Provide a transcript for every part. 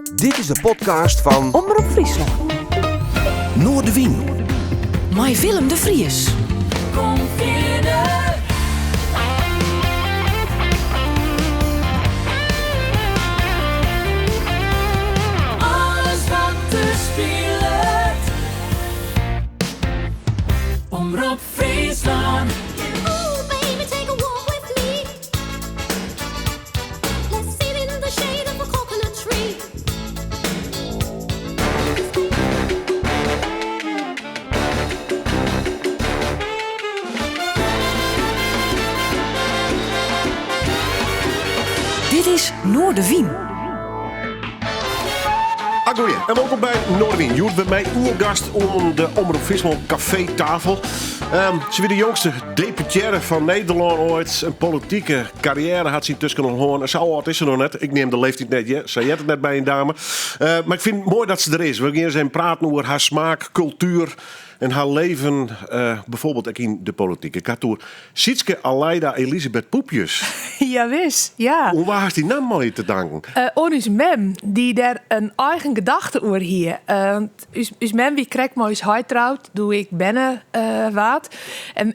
Dit is de podcast fan Omrop Fryslân. Noardewyn. Mei Willem de Vries. Kom fierder. Alles wat der spilet. Omrop Fryslân. Ooh, baby, take a walk with me. Let's sit in the shade of a coconut tree. Dit is Noardewyn. Agoeie en wolkom by Noardewyn. Hjoed by my oergast oan de Omrop Fryslân kafeetafel. Se wie de jongste deputearre fan Nederlân oait. In politike karriêre hat se yntusken al hân. Sa âld is se noch net. Ik neam de leeftiid net, hear. Sa heart it net by in dame. Mar ik fyn it moai dat se der is. We gean ris even praten oer har smaak, kultuer en har leven, bijvoorbeeld ek yn de polityk. Ik ha it oer Sietske Aleida Elisabeth Poepjes. Jawis, ja. Oan wa hast dy namme allegear te danken? Oan ús mem, dy't dêr in eigen gedachte oer hie. Ús mem wie krekt mei ús heit troud doe't ik berne waard.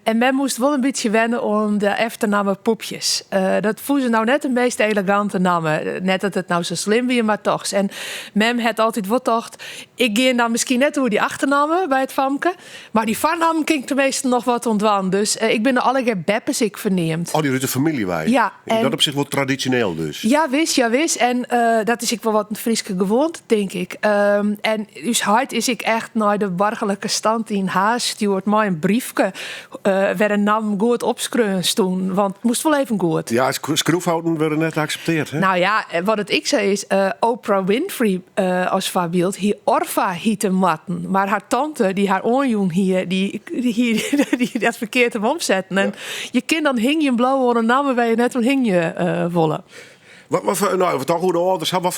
En mem moast wol in bytsje wenne oan de efternamme Poepjes. Dat fûn se no net de meast elegante namme. Net dat it no sa slim wie, mar dochs. En mem hat altyd wol tocht, ik gean dan miskien net oer dy achternamme by it famke. Mar dy foarnammen kin ik teminsten noch wat oan dwaan. Dus ik bin allegear beppes ek ferneamd. Oh, dy út de famylje wei. Ja, Yn en dat opsicht wol tradisjoneel dus. Ja, wis, ja, wis. En dat is ek wol wat in Fryske gewoante, tink ik. En ús heit is ek echt nei de boargerlike stand yn Harns stjoerd mei in briefke wêr de nammen goed opskreaun stûn. Want it moast wol even goed. Ja, skriuwfouten wurde net akseptearre. Hè? No ja, wat it ek sa is, Oprah Winfrey as foarbyld hie Orfa hite moatten, mar har tante dy't har oanjûn hie, dy hie dat ferkeard him omsetten. En je kin dan hingjen bliuwe oan in namme wêr't je net oan hingje wolle. Wat, wat foar, no, wat toch oer de âlders ha, wat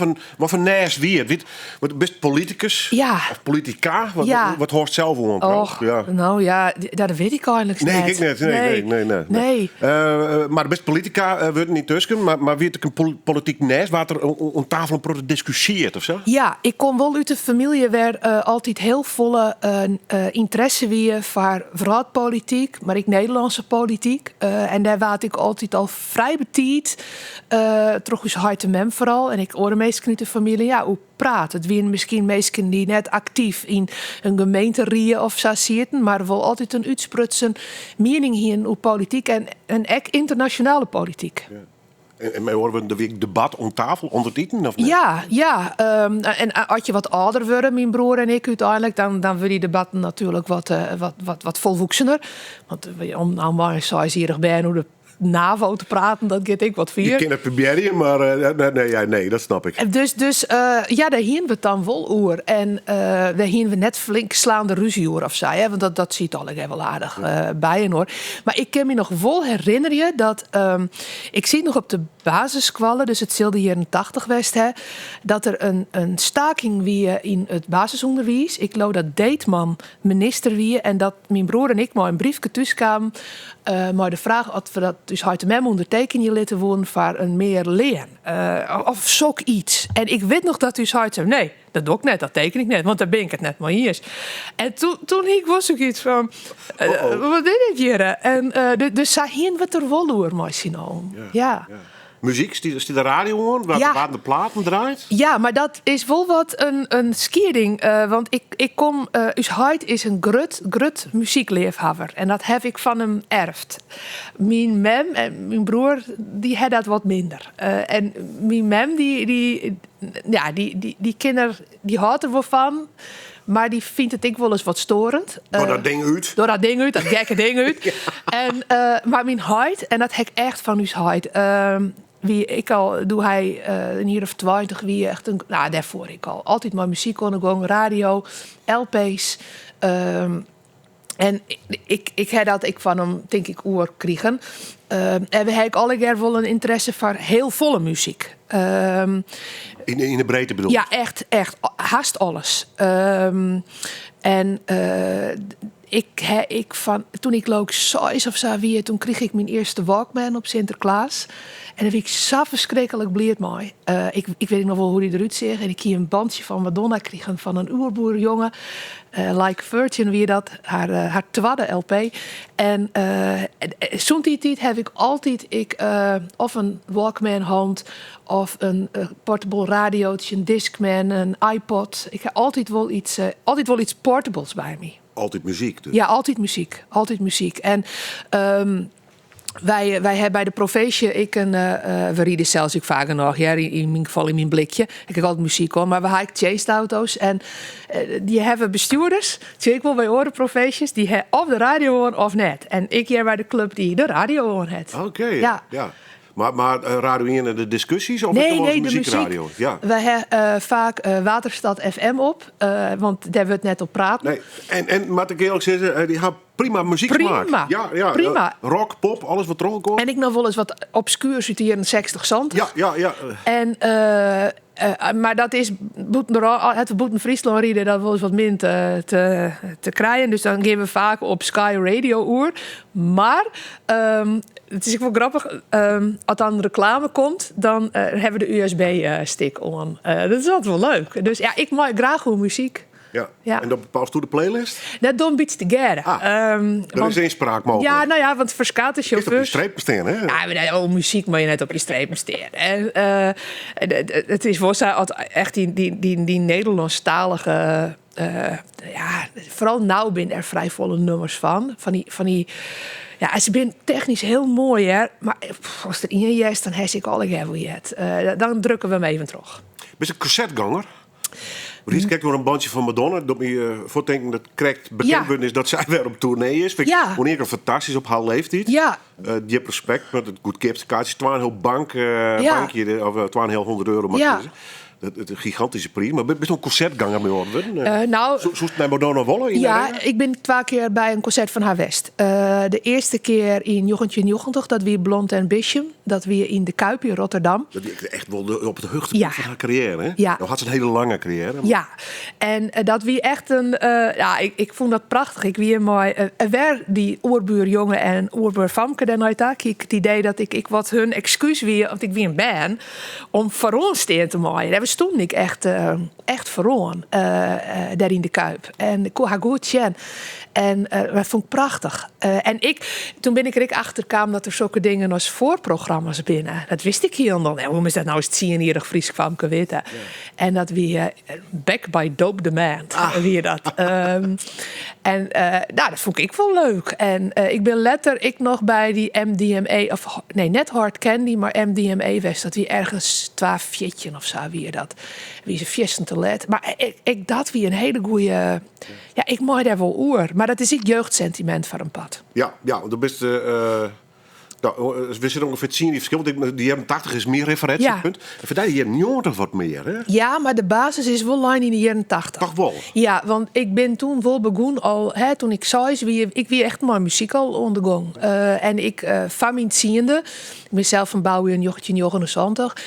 foar nêst wie it? Wit, wat, bist politikus? Ja. Of politika? Wat, Ja. wat hâldst sels oan? Och, Ja. no ja, dat wit ik eigenlik Nee, net. ik net. Nee, nee, nee. nee, Nee. Mar bist politika wurden yntusken, mar wie it ek in polityk nêst? Waard der oan tafel in protte diskusjeard of sa? Ja, ik kom wol út in famylje wêr altyd hiel folle ynteresse wie foar wrâldpolityk, mar ek Nederlânske polityk. En dêr waard ik altyd al frij betiid troch ús heit en mem foaral en ek oare minsken út de famylje, ja, oer praat. It wiene miskien minsken dy't net aktyf yn in gemeenterie of sa sieten, mar wol altyd in útsprutsen miening hienen oer polityk en ek ynternasjonale polityk. Ja. En mei oare wurden, der wie ek debat oan tafel ûnder it iten, of net? Ja, ja. En as je wat âlder wurde, myn broer en ik úteinlik, dan wurde dy debatten natuerlik wat folwoeksener. Want om no mei in seisjierrich bern oer de NAVO te praten, dat giet ek wat Je fier. kinne it probearje, mar nee, nee, ja, nee, dat snap ik. Dus ja, dêr hienen we it dan wol oer. En dêr hienen we net flink slaande rúzje oer of sa, hè, want dat siet allegear wol aardich byinoar. Mar ik kin my noch wol herinnerje dat ik siet noch op de basisskoalle, dus it sil de jierren 80 west ha, dat der in staking wie yn it basisûnderwiis. Ik leau dat Deetman minister wie en dat myn broer en ik mei in briefke thús kamen mei de fraach oft we dat ús heit en mem ûndertekenje litte woenen foar in mear lean of sok iets. En ik wit noch dat ús heit sei, nee, dat doch ik net, dat teken ik net, want dêr bin ik it net mei iens. En toen hie ik wol sokyts fan, wat is dit hjir? En dus sa hienen we it der wol oer mei syn allen. Ja. Ja. Muzyk, stiet de radio oan? Ja. Waarden de platen draaid? Ja, mar dat is wol wat in skieding. Want ik kom, ús heit is in grut, grut muzykleafhawwer. En dat haw ik fan him erfd. Myn mem en myn broer, dy ha dat wat minder. En myn mem, dy, ja, dy kin der, dy hâldt der wol fan. Mar dy fynt it ek wolris wat steurend. Doch dat ding út. Doch dat ding út, dat gekke ding út. En, mar myn heit, en dat ha ik echt fan ús heit, wie ek al, doe't hy in jier of 20 wie, echt in, no, dêrfoar ek al, altyd mei muzyk oan de gong, radio, LP's. En ik ha dat ek fan him, tink ik, oerkrigen. En we ha ek allegear wol in ynteresse foar hiel folle muzyk. Yn de breedte bedoel Ja, echt, echt. Hast alles. En Ik ha ik fan toen ik leau ik 6 of sa wie, toen krige ik myn earste Walkman op Sinterklaas. En dêr wie ik sa ferskriklik bliid mei. Ik wit ek noch wol hoe't dy derút seach. En ik hie in bandsje fan Madonna krigen fan in oerbuorjonge. Like a Virgin wie dat, har twadde LP. En sûnt dy tiid haw ik altyd ik of in Walkman hân of in portable radiootje, in Discman, in iPod. Ik ha altyd wol iets portables by my. Altyd muzyk dus? Ja, altyd muzyk. Altyd muzyk. En wy ha by de provinsje ek in. We ride sels ek faak genôch, hear, yn myn gefal yn myn blikje. Ik ha altyd muzyk oan, mar we ha ek tsjinstauto's en dy hawwe bestjoerders, sjoch ik wol by oare provinsjes, dy ha of de radio oan of net. En ik hear by de klup dy't de radio oan hat. Oké, Ja. ja. Mar Radio 1 en de diskusjes of Nee, ek nee, de muzyk. muzykradio? Ja. Wy ha faak Waterstad FM op, want dêr wurdt net op praten. Nee, en moat ik earlik sizze, dy ha prima muzyksmaak. Prima, Ja, prima. Rock, pop, alles wat troch elkoar. En ek noch wolris wat obskuers út de jierren 60, 70. En, mar dat is bûten, as we bûten Fryslân ride, dat wolris wat min te krijen. Dus dan gean we faak op Sky Radio oer. Mar it is ek wol grappich, as dan reklame komt, dan hawwe we de USB-stick oan. Dat is altyd wol leuk. Dus ja, ik mei graach oer muzyk. Ja. Ja. En dan bepaalst do de playlist? Dat dogge we in bytsje tegearre. Ah, der is ynspraak mooglik. Ja, nou ja, want ferskate Kinst op je sjauffeurs strepen stean, hè? Ja, mar nee, oh, muzyk moat je net op je strepen stean. En it is wol sa, as echt dy Nederlânsktalige, ja, foaral no binne der frij folle nûmers fan. Fan dy, ja, se binne technysk hiel moai, hear. Mar pff, as der ien hearst, dan hast ek allegear wol heard. Dan drukke we him even troch. Bist in konsertgonger? Want hjir krekt oer in bandsje fan Madonna. Docht my fuorttinken dat krekt bekend wurden is dat sy wer op toernee is. Fyn ik oan ien kant fantastysk op har leeftiid. Djip respekt, want it goedkeapste kaartsje is twaenheal bank, bankje, of twaenheal hûndert euro, moat ik sizze. Dat is in gigantyske priis. Mar bist in konsertgonger mei âlder wurden? Nou, Soest nei Madonna wolle yn de Ja, arena? ik bin 2 kear by in konsert fan har west. De earste kear yn 1990, dat wie Blonde Ambition. Dat wie yn de Kuip yn Rotterdam. Dat wie echt wol op it hichtepunt fan har karriêre, hè? Ja. No hat se in hiele lange karriêre, mar Ja, en dat wie echt in, ja, ik fûn dat prachtich. Ik wie mei wer dy oerbuorjonge en oerbuorfamke dêr nei ta. Ik hie it idee dat ik wat hun ekskús wie, want ik wie in bern, om foaroan stean te meien. Dêr stûn ik echt foaroan, dêr yn de Kuip. En ik koe har goed sjen. En dat fûn ik prachtich. En toen bin ik der ek achter kaam dat der sokke dingen as foarprogramma's binne. Dat wist ik hielendal net. Hoe is dat nou as 10-jierrich Frysk famke witte? En dat wie Back by Dope Demand. Wie dat. En dat fûn ik ek wol leuk. En ik bin letter ek noch by dy MDMA, of nee, net Hard Candy, mar MDMA west. Dat wie ergens 2014 of sa wie dat. Wie se fierstente let. Mar ek dat wie in hiele goeie. Ja, ik mei dêr wol oer. Mar dat is ek jeugdsentiment foar in part. Ja, ja, want do bist, nou, we sitte ûngefear 10 jier ferskil, want de jierren 80 is myn referinsjepunt. En foar dy de jierren 90 wat mear, hè? Ja, mar de basis is wol lein yn de jierren 80. Toch wol? Ja, want ik bin toen wol begûn al, hè, toen ik 6 wie, ik wie echt mei muzyk al oan de gong. En ik, fan myn 10e, ik bin sels fan boujier 1979,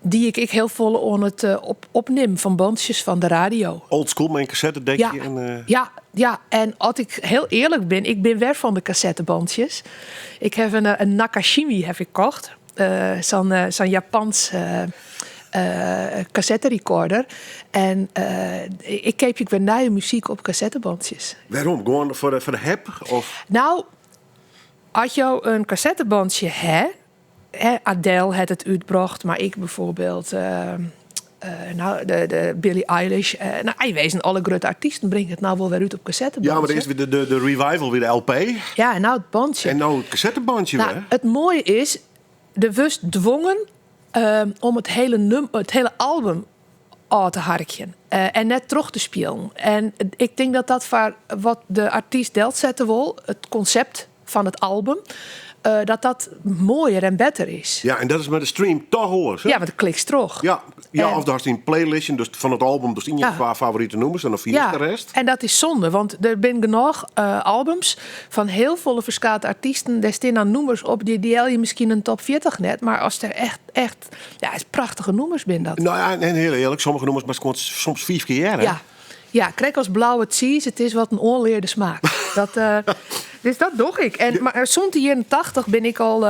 die ik ek hiel folle oan it opnimmen fan bandsjes fan de radio. Old school mei in kassettedekje Ja. en Ja, ja, en as ik hiel earlik bin, ik bin wer fan de kassettebandjes. Ik haw in Nakashima haw ik kocht. Sa'n Japans kassetterecorder. En ik keapje ek wer nije muzyk op kassettebandjes. Wêrom? Gewoan foar de hep? Of? Nou, as jo in kassettebandje ha, hè, Adele hat it útbrocht, mar ik byfoarbyld, nou, de Billie Eilish. Nou, yn wezen alle grutte artysten bringe it no wol wer út op kassettebandje. Ja, mar earst wie de revival, wie de LP. Ja, en no it bandje. En no it kassettebandje wer. It moaie is, der wurdst dwongen om it hiele album ôf te harkjen. En net troch te spyljen. En ik tink dat dat foar wat de artyst delsette wol, it konsept fan it album, dat dat moaier en better is. Ja, en dat is mei de stream toch oars, hè? Ja, want dan klikst troch. Ja, ja, of do hast in playlistje, dus fan it album, dus yn je twa favorite nûmers en dan fierst de rest. En dat is zonde, want der binne genôch albums fan hiel folle ferskate artysten. Dêr stean dan nûmers op, dy helje miskien in top 40 net, mar as der echt, echt, ja, is prachtige nûmers binne dat. Nou ja, en hiel earlik, sommige nûmers moatst gewoan soms 5 kear hearre. Ja. Ja, krekt as blauwe tsiis, it is wat in oanlearde smaak. Dat, dus dat doch ik. En, mar sûnt de jierren 80 bin ik al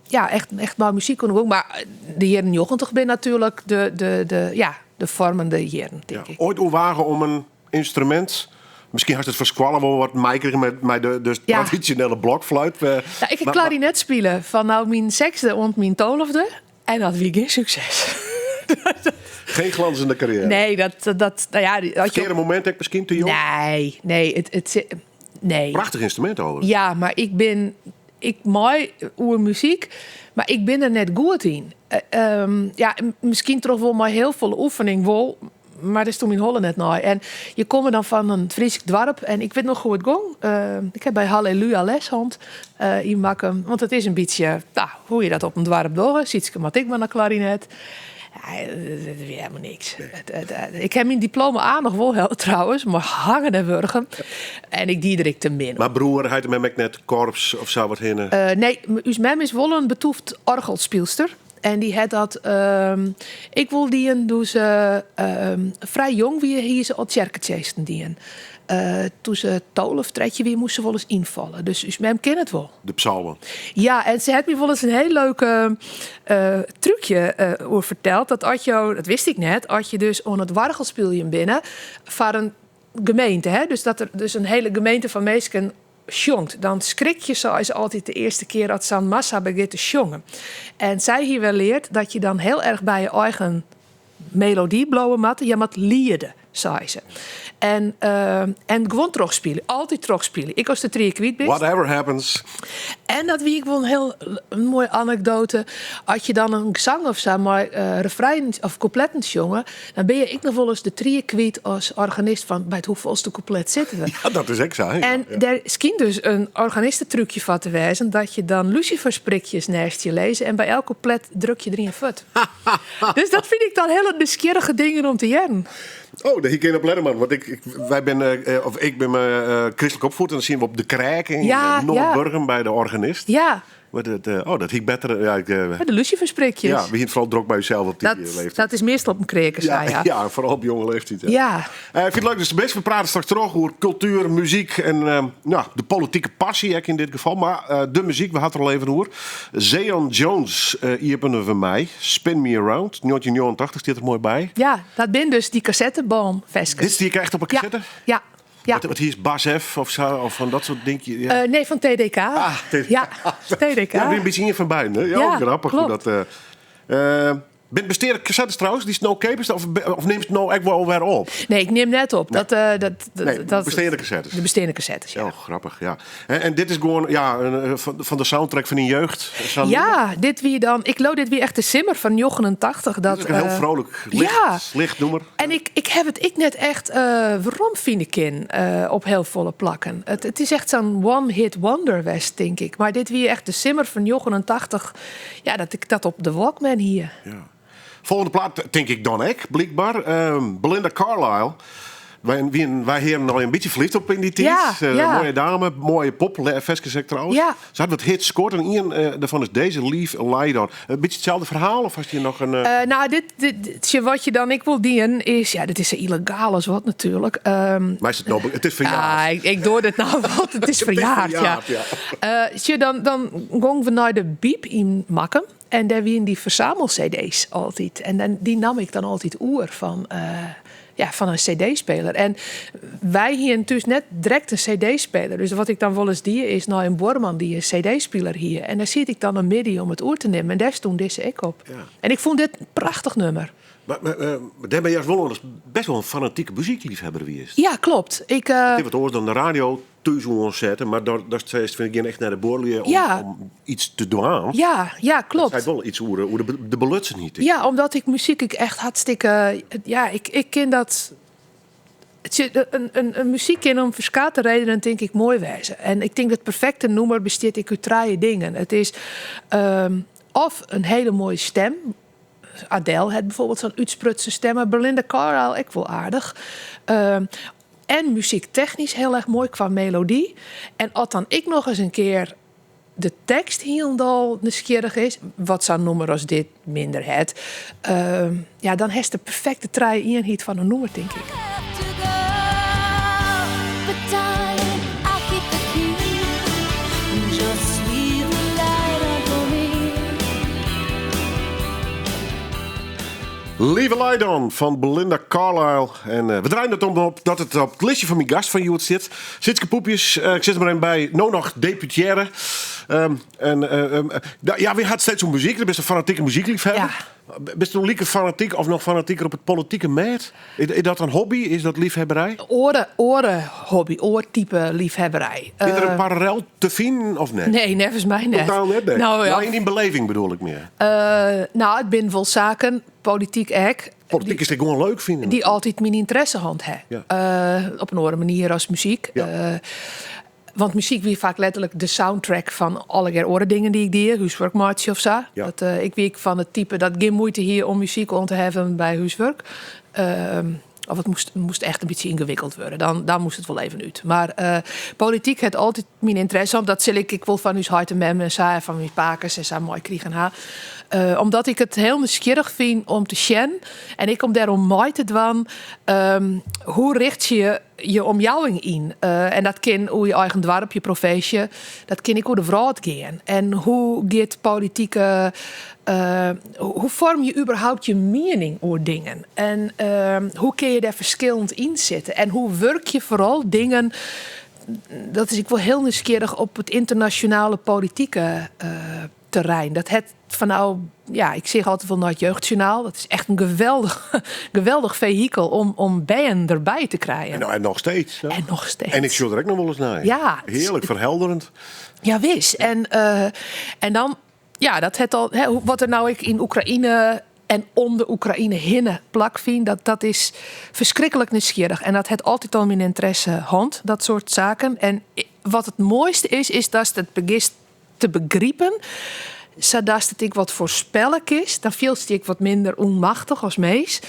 ja, echt mei muzyk oan de gong. Mar de jierren 90 binne natuerlik de, ja, de foarmende jierren, tink ik. Oait oerwage om in ynstrumint? Miskien hast it fan skoalle wol wat meikrigen mei de tradisjonele blokfluit. Ja, ik ha klarinet spile fan myn sechsde oant myn 12e. En dat wie gjin sukses. Geen glanzende carrière. Nee, dat, nou ja, als je Ferkearde momint ek miskien, te jong? Nee, nee. Prachtich ynstrumint overigens. Ja, mar ik bin, ik mei oer muzyk, mar ik bin der net goed yn. Ja, miskien troch wol mei hiel folle oefening wol, mar dêr is toen myn holle net nei. En je komme dan fan in Frysk doarp en ik wit noch hoe't it gong. Ik ha by Halleluja les hân yn Makkum, want it is in bytsje, nou, hoe't je dat op in doarp dogge. Sytske moat ek mar nei klarinet. Ja, dat wie helemaal niks. Ik ha myn diploma A noch wol helle trouwens, mar hangen en wurgen. En ik die der ek te min. Mar broer, heit en mem ek net korps of sa wat hinne? Nee, ús mem is wol in betûft oargelspylster. En dy hat dat, ek wol dien doe't se frij jong wie, hie se al tsjerketsjinsten dien. Doe't se 12, 13 wie, moast se wolris ynfalle. Dus ús mem kin it wol. De psalmen. Ja, en se hat my wolris in hiel leuk trúkje oer ferteld. Dat as jo, dat wist ik net, as je dus oan it oargelspyljen binne foar in gemeente, hè, dus dat der dus in hiele gemeente fan minsken sjongt, dan skrik je, sei se altyd, de earste kear as sa'n massa begjint te sjongen. En sy hie wer leard dat je dan hiel erch by je eigen melody bliuwe moatte. Je moat liede, sei se. En gewoan trochspylje. Altyd trochspylje. Ek as de tried kwyt bist. Whatever happens. En dat wie ek wol in hiel moaie anekdoate. As je dan in sang of sa mei refreinen of kûpletten sjonge, dan binne je ek noch wolris de tried kwyt as organist fan by it hoefolste kûplet sitte we. Ja, dat is ek sa. Ja. En der skynt dus in organistetrúkje foar te wêzen dat je dan lucifersprikjes neist je lizze en by elk kûplet druk je der ien fuort. Dus dat fyn ik dan hiele nijsgjirrige dingen om te hearren. Oh, dêr hie ik even op lette moatten. Want ik, wy binne, of ik bin kristlik opfied en dan siene we op de Krêk yn Noardburgum by de organist. Maar dat, oh, dat hie ik better. Ja, ik, Ja, de lucifersprikjes. Ja, we hiene foaral drok by ússels op dy leeftiid. Dat is meastal op in kreake, sa, ja. Ja, foaral op jonge leeftiid. Ja. Ik fyn it leuk datst der bist. We prate straks troch oer kultuer, muzyk en nou, de politike passy ek yn dit gefal. Mar de muzyk, we ha it der al even oer. Zeon Jones iepenen we mei. Spin Me Around, 1989 stiet der moai by. Ja, dat binne dus dy kassettebânferskes. Dit stie echt op 'e kassette? Ja. Ja. Wat hier is Bas F of zo, of van dat soort dingen. Ja. Nee, van TDK. Ah, TDK. Ja, TDK. Ja, een beetje van beiden. Hè? Ja, Ja, grappich hoe klopt. dat. Binne besteande kassettes trouwens, dy'tst no keapest, of neamst no ek wol wer op? Nee, ik nim net op. Nee. Dat, Nee, besteande kassettes. De besteande kassettes, ja. Oh, grappich, ja. En dit is gewoan, ja, een, fan de soundtrack fan dyn jeugd? Sa'n Ja, dit wie dan, ik leau dit wie echt de simmer fan 89. Dit Dat, is ek in hiel frolik, licht, licht nûmer. En ik ha it ek net echt weromfine kinnen op hiel folle plakken. It is echt sa'n one-hit wonder west, tink ik. Mar dit wie echt de simmer fan 89, ja, dat ik dat op de Walkman hie. Ja. Folgjende plaat, tink ik dan ek, blykber. Belinda Carlisle. Wy hiene al in bytsje ferlyfd op yn dy tiid. Moaie dame, moaie popferskes ek trouwens. Se hat wat hits skoard en ien dêrfan is dizze, Leave a Light On. In bytsje itselde ferhaal of hast hjir noch in... Nou, dit, tsjin wat je dan ek wol dien is, ja, dit is sa yllegaal as wat natuerlik. Mar is it no, it is ferjaard. Ja, ik doar dit no, want it is It is ferjaard, ja. ferjaard, ja. Sjoch, dan gongen we nei de Biep yn Makkum. En dêr wiene dy fersamel-cd's altyd. En dy nam ik dan altyd oer ja, fan in cd-speler. En wy hiene thús net direkt in cd-speler. Dus wat ik dan wolris die is nei in buorman dy't in cd-speler hie. En dêr siet ik dan in middei om it oer te nimmen. En dêr stûn dizze ek op. En ik fûn dit in prachtich nûmer. Mar dêr binne juist wol best wol in fanatike muzykleafhawwer wiest. Ja, kloppet. Ik, It is wat oars dan de radio thús oansette, mar dat seist fan ik gean echt nei de buorlju om iets te dwaan. Ja, kloppet. Dat seit wol iets oer de belutsenheid. Ja, omdat ik muzyk ek echt hartstikke... Ja, ik kin dat... In muzyk kin om ferskate redenen tink ik moai wêze. En ik tink dat it perfekte nûmer bestiet ek út trije dingen. It is of in hiele moaie stim. Adele hat byfoarbyld sa'n útsprutsen stim, mar Belinda Carlisle ek wol aardich. En muzyktechnysk hiel erch moai kwa melody. En as dan ek noch ris in kear de tekst hielendal nijsgjirrich is, wat sa'n nûmer as dit minder hat, ja, dan hast de perfekte trije-ienheid fan in nûmer, tink ik. But darling, I keep the key. Just leave the light on for me. Leave a Light On fan Belinda Carlisle. En eh, we draaien it om op dat it op it listje fan myn gast fan hjoed sit. Sietske Poepjes, eh, ik sit der mar even by. No noch deputearre. En, eh, ja, wy ha it steeds oer muzyk. Do bist in fanatike muzykleafhawwer. Ja. Bist do like fanatyk of noch fanatiker op it politike mêd? Is dat in hobby? Is dat leafhawwerij? Oare hobby, oar type leafhawwerij. Is der in parallel te finen of net? Nee, neffens my net. Totaal net, nee. Nou, ja. Nou, yn dyn beleving bedoel ik mear. Nou, it binne wol saken, polityk ek. Polityk is ek gewoan leuk finen. Dy't altyd myn ynteresse hân ha. Ja. Op in oare manier as muzyk. Ja. Want muzyk wie faak letterlik de soundtrack fan allegear oare dingen dy't ik die, húswurk meitsje of sa. Ja. Dat, ik wie fan it type dat gjin muoite hie om muzyk oan te hawwen by húswurk. Of it moast echt in bytsje yngewikkeld wurde. Dan moast it wol even út. Mar polityk hat altyd myn ynteresse, want dat sil ik ek wol fan ús heit en mem en sa en fan myn pakes en sa meikrigen ha. Omdat ik it hiel nijsgjirrich fyn om te sjen en ek om dêroan mei te dwaan. Hoe rjochtsje je je omjouwing yn? En dat kin oer je eigen doarp, je provinsje, dat kin ek oer de wrâld gean. En hoe giet politike, hoe foarmje je überhaupt je miening oer dingen? En hoe kinne je dêr ferskillend yn sitte? En hoe wurkje foaral dingen, dat is ek wol hiel nijsgjirrich op it ynternasjonale politike terrein. Dat hat fan nou, ja, ik seach altyd wol nei it Jeugdjournaal. Dat is echt in geweldich, geweldich fehikel om bern derby te krijen. En, nou, en noch steeds. hè? En noch steeds. En ik sjoch der ek noch wolris nei. Ja. Hearlik, ferhelderend. Ja, wis. En dan, ja, dat hat al, hè, wat der no ek yn Oekraïne en om de Oekraïne hinne plakfynt, dat is ferskriklik nijsgjirrich. En dat hat altyd al myn ynteresse hân, dat soart saken. En wat it moaiste is, is datst it begjinst te begripen, sadatst it ek wat foarspelle kinst. Dan fielst dy ek wat minder ûnmachtich as mins.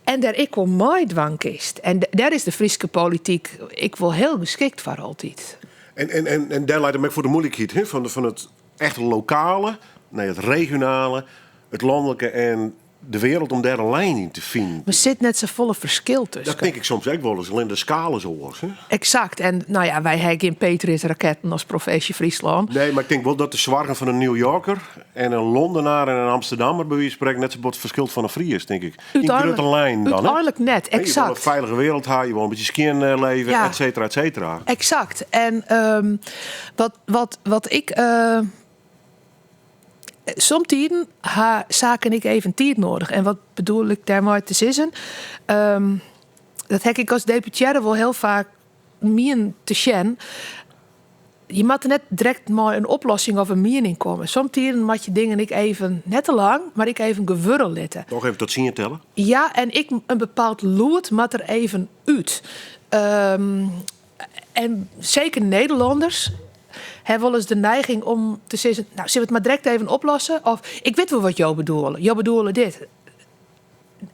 En dêr ek wol meidwaan kinst. En dêr is de Fryske polityk ek wol hiel geskikt foar altyd. En dêr leit him ek foar de muoilikheid, hè, fan it echt lokale nei it regionale, it lanlike en de wereld om dêr in lijn yn te finen. Der sit net safolle ferskil tusken. Dat tink ik soms ek wolris, allinnich de skaal is oars. Hè? Eksakt. En nou ja, wy ha gjin Patriot-raketten as provinsje Fryslân. Nee, mar ik tink wol dat de soargen fan in New Yorker en in Londenaar en in Amsterdammer by wize fan sprekken net sa bot ferskilt fan in Fries, tink ik. Yn grutte lijnen dan. Hè? Úteinlik net, Je wolle in eksakt. feilige wereld ha, je wolle in bytsje skjin leve, Ja. et cetera, et cetera. Eksakt. En wat ik somtiden ha saken ek even tiid nedich. En wat bedoel ik dêrmei te sizzen? Dat ha ik as deputearre wol hiel faak mien te sjen. Je moatte net direkt mei in oplossing of in miening komme. Somtiden moat je dingen ek even, net te lang, mar ek even gewurde litte. Noch even tot tsien telle? Ja, en ek in bepaald lûd moat der even út. En seker Nederlanners ha wolris de neiging om te sizzen, nou, sille we it mar direkt even oplosse? Of, ik wit wol wat jo bedoele. Jo bedoele dit.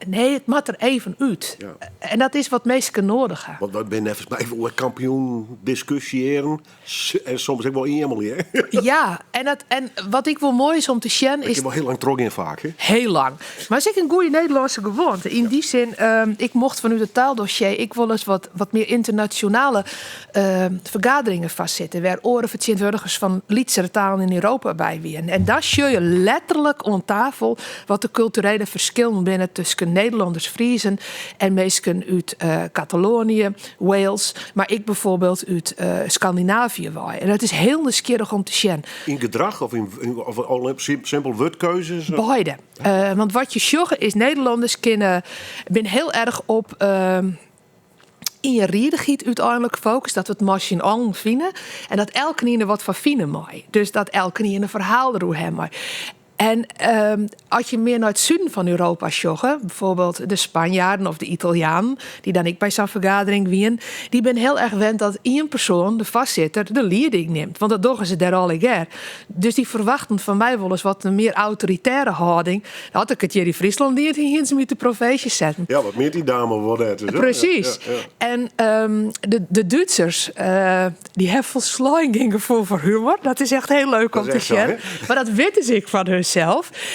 Nee, it moat der even út. Ja. En dat is wat minsken nedich ha. Want wy binne neffens my wol kampioen diskusjearen en soms ek wol eamelje, hè? Ja, en wat ik wol moai is om te sjen Dat is kin wol hiel lang trochgean faak, hè? Hiel lang. Mar is ek in goede Nederlânske gewoante. Yn dy sin, ik mocht fanút it taaldossier ek wolris wat mear ynternasjonale fergaderingen foarsitte, wêr oare fertsjintwurdigers fan lytsere talen yn Europa by wienen. En dan sjoch je letterlik oan tafel wat de kulturele ferskillen binne tusken Nederlanners, Friezen en minsken út Kataloanië, Wales, mar ek byfoarbyld út Skandinavië wei. En dat is hiel nijsgjirrich om te sjen. Yn gedrach of yn of al simpel wurdkeuzes? Beide. Want wat je sjogge is Nederlanners kinne, binne hiel erch op ienriedichheid úteinlik fokust, dat we it mei syn allen fine en dat elkenien der wat fan fine mei. Dus dat elkenien in ferhaal deroer ha mei. En as je mear nei it suden fan Europa sjogge, bijvoorbeeld de Spanjaarden of de Italianen, dy't dan ek by sa'n fergadering wienen, dy binne hiel erch wend dat ien persoan, de foarsitter, de lieding nimt. Want dat dogge se dêr allegear. Dus dy ferwachten fan my wolris wat in mear autoritêre hâlding. As ik it hjir yn Fryslân die, hienen se my út de provinsje setten. Ja, wat mient dy dame wol net? Dus, Precies. Ja, ja. En de Dútsers, dy hawwe folslein gjin gefoel foar humor. Dat is echt hiel leuk om te sjen. Mar dat witte se ek fan hunsels.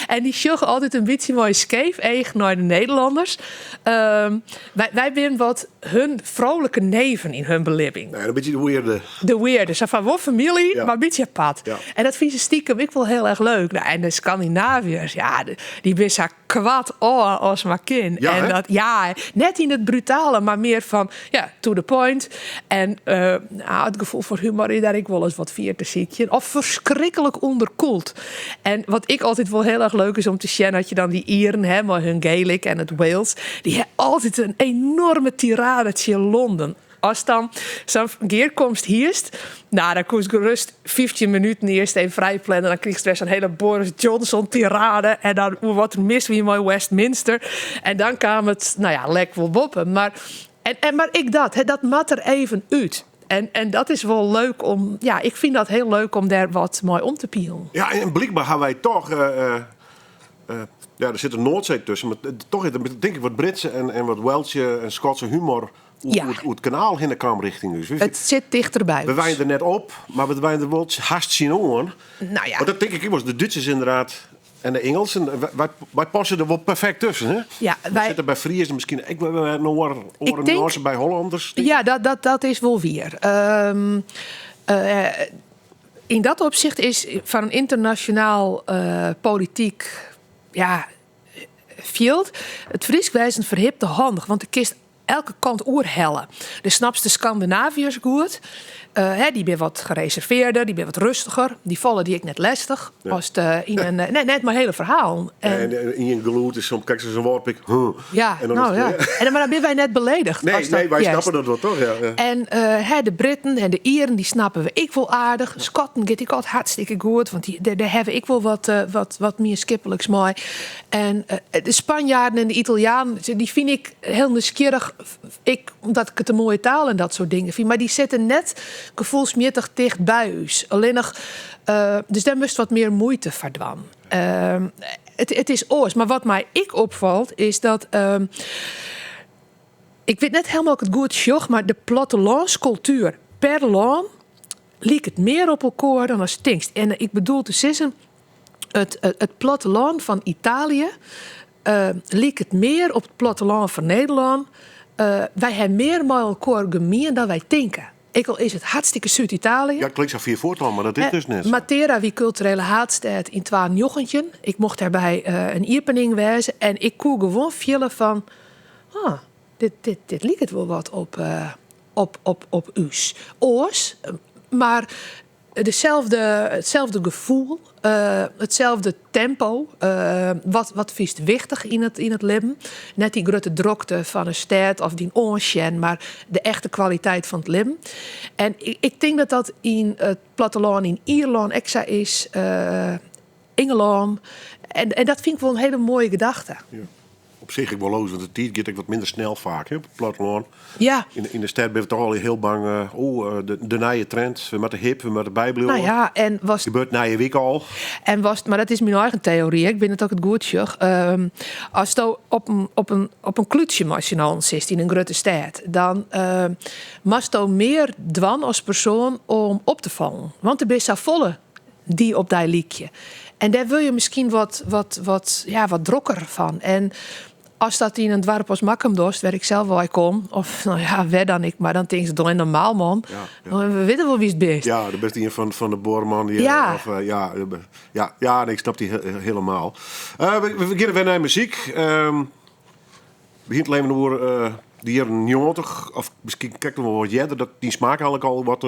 En dy sjogge altyd in bytsje mei in skeef each nei de Nederlanners. Wy binne wat hun frolike neven yn hun belibbing. Nee, in bytsje de weirde. De weirde. Sa fan wol famylje, Ja. mar in bytsje apart. Ja. En dat fine se stikem ek wol hiel erch leuk. Nou, en de Skandinaviërs, ja, dy binne sa koart ôf as mar kin. Ja, en hè? dat, ja, net yn it brutale, mar mear fan ja, to the point. En nou, it gefoel foar humor is dêr ek wolris wat fier te sykjen. Of ferskriklik ûnderkoeld. En wat ik altyd wol hiel erch leuk is om te sjen, as je dan dy Ieren ha mei hun Gaelic en it Wales, dy ha altyd in enoarme tirade tsjin Londen. Ast dan sa'n gearkomst hiest, nou, dan koest gerust 15 minuten earst even frij plannen. Dan krigest wer sa'n hiele Boris Johnson tirade en dan oer wat der mis wie mei Westminster. En dan kaam it, nou ja, lek wol boppe. Mar, en, mar ek dat, hè, dat moat der even út. En dat is wol leuk om, ja, ik fyn dat hiel leuk om dêr wat mei om te pielen. Ja, en blykber hawwe wy toch, ja, der sit in Noardsee tusken, mar toch is der tink ik wat Britse en wat Welsche en Skotse humor oer it kanaal hinne kaam rjochting ús. It sit tichterby We ús. wiene der net op, mar we wiene der wol hast tsjinoan. Nou ja. Want dat tink ik ek wolris, de Dútsers ynderdaad en de Ingelsen, wy passe der wol perfekt tusken, hè? Ja, We wy sitte by Friezen miskien ek wol wer in oar, Ik oare tink nuance by Hollanders, tink Ja, ik. dat is wol wier. Yn dat opsicht is foar in ynternasjonaal polityk, ja, fjild it Frysk wêzen ferhipte handich, want do kinst elke kant oerhelle. Do snapst de Skandinaviërs goed. Hè, dy binne wat gereservearder, dy binne wat rêstiger. Dy falle dy ek net lestich. Nee. As de yn in, nee, net mei hiele ferhalen. En, En en yn gelûd is soms, kijk, zo'n woord, ik, huh. Ja, En dan nou is ja. het, En, mar dan binne wy net beledigd. Nee, as dat nee, wy hearst. snappe dat wol, toch? Ja, ja. En hè, de Britten en de Ieren, dy snappe we ek wol aardich. Skotten giet ek altyd hartstikke goed, want dêr hawwe ik wol wat mienskipliks mei. En de Spanjaarden en de Italianen, dy fyn ik hiel nijsgjirrich, ek omdat ik it in moaie taal en dat soart dingen fyn. Mar dy sitte net gefoelsmjittich ticht by ús. Allinnich, dus dêr moatst wat mear muoite foar dwaan. It is oars. Mar wat my ek opfalt is dat, ik wit net hielendal oft ik it goed sjoch, mar de plattelânskultuer per lân liket mear op elkoar dan ast tinkst. En ik bedoel te sizzen, it plattelân fan Italië liket mear op it plattelân fan Nederlân. Wy hawwe mear mei elkoar gemien dan wy tinke. Ek al is it hartstikke Súd-Italië. Ja, it klinkt sa fier fuort al, mar dat is dus net. Matera wie kulturele haadstêd yn 92. Ik mocht dêrby in iepening wêze en ik koe gewoan fiele fan, ah, dit liket wol wat op ús. Oars, mar itselde gefoel, itselde tempo. Wat fynst wichtich yn it libben? Net dy grutte drokte fan in stêd of dyn oansjen, mar de echte kwaliteit fan it libben. En ik tink dat dat yn it plattelân yn Ierlân ek sa is, Ingelân. En dat fyn ik wol in hiele moaie gedachte. Ja. Op sich ek wol logysk, want de tiid giet ek wat minder snel faak, hè, op it plattelân. Yn de stêd binne we toch al hiel bang, oh, de nije trend, we moatte hip, we moatte bybliuwe. Nou ja, en was Gebeurt nije wike al. En was, mar dat is myn eigen teory, ik wit net oft ik it goed sjoch. Asto op in klútsje mei syn allen sitst yn in grutte stêd, dan moatsto mear dwaan as persoan om op te fallen. Want der binne safolle dy op dy lykje. En dêr wurd je miskien wat drokker fan. En as dat yn in doarp as Makkum dochst, wêr ik sels wei kom, of nou ja, wêr dan ek, mar dan tinkst, doe normaal man. We witte wol wie'tst bist. Ja, do bist ien fan de buorman. Die, Of ja, ja, ja, nee, ik snap dy hielendal. We geane wer nei muzyk. We hiene it even oer de jierren 90, of miskien krekt noch wol wat earder, dat dyn smaak eigentlik al wat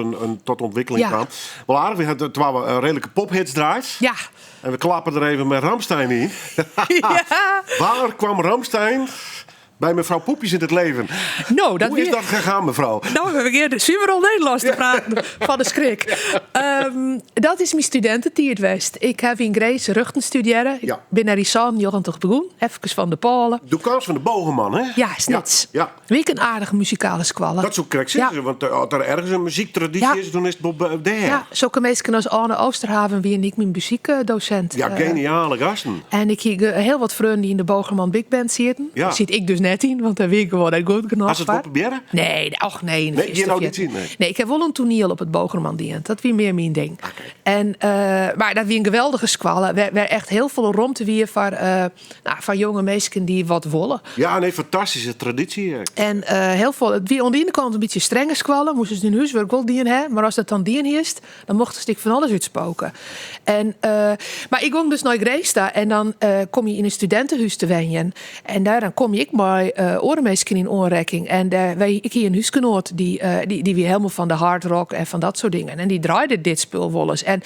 tot ûntwikkeling kaam. Wol aardich, we hawwe twa reedlike pophits draaid. En we klappe der even mei Rammstein yn. Waar kwam Rammstein? Bij mevrouw Poepjes in het leven. No, dat Hoe is wie- dat gegaan, mevrouw? Nou, we beginnen suver al Nederlands te praten van de schrik. Dat is mijn studententijd west. Ik heb in Grins rechten studeren. Ja. Ik ben naar Isan 90 begonnen. Even van de Polen. De kans van de Bogerman, hè? Ja, Snits. Ja, ja. Wie een aardige muzikale squallen. Dat zou ik correct zeggen, want als er ergens een muziektraditie is, dan is het Bob daar. Ja, zulke mensen als Arne Oosterhaven, wie en ik mijn muziekdocent. Ja, geniale gasten. En ik heb heel wat vrienden die in de Bogerman Big Band zitten. Ja. Daar zit ik dus net in, want daar weet ik gewoon dat goed genoeg. Als het wel voor. proberen? Nee, och nee. Nee, is je te nou ver. niet zien, nee. Nee, ik heb wel een toneel op het Bogerman dient. Dat wie meer mijn ding. En, maar dat wie een geweldige squallen. Waar echt heel veel romte wie nou, van jonge mensen die wat wollen. Ja, nee, fantastische traditie. hè. En heel veel, het wie aan de ene kant een beetje strenge squallen, moesten ze hun huiswerk wel dienen, hè? Maar als dat dan dien is, dan mochten ze ik van alles uitspoken. En, maar ik woon dus naar Grins daar en dan kom je in een studentenhuis te wenjen. En daar dan kom ik maar orenmeesken in oorrekking. En daar, wij, ik hier een huisgenoot die weer helemaal van de hard rock en van dat soort dingen. En die draaide dit spul wel eens. En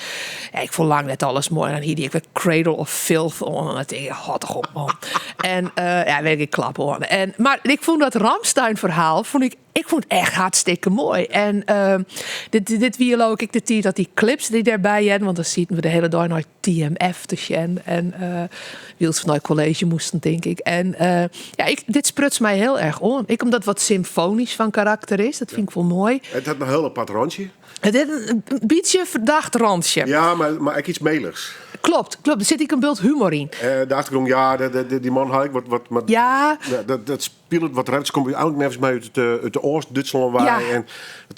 ja, ik vond lang net alles mooi. En dan hier die ik weer Cradle of Filth on. En dan denk ik, hot toch op, man. En ja, weet ik, klap hoor. En, maar ik vond dat Rammstein verhaal, vond ik, ik vond het echt hartstikke mooi. En dit wie ook ik de tijd dat die clips die daarbij hebben, want dan zien we de hele dag naar TMF te zien. En Wiels van het college moesten, denk ik. En ja, ik, dit sprutst mij heel erg om. Ik, omdat het wat symfonisch van karakter is, dat vind ik wel mooi. Het had een heel apart randje. Het heeft een beetje verdacht randje. Ja, maar ook iets meligs. Klopt, klopt. Er zit ik een bult humor in. De achtergrond, ja, die man had ik wat, wat, maar Ja. dat speelt wat ruimte. Komt eigenlijk nergens mee uit de Oost-Duitsland waar. Ja. En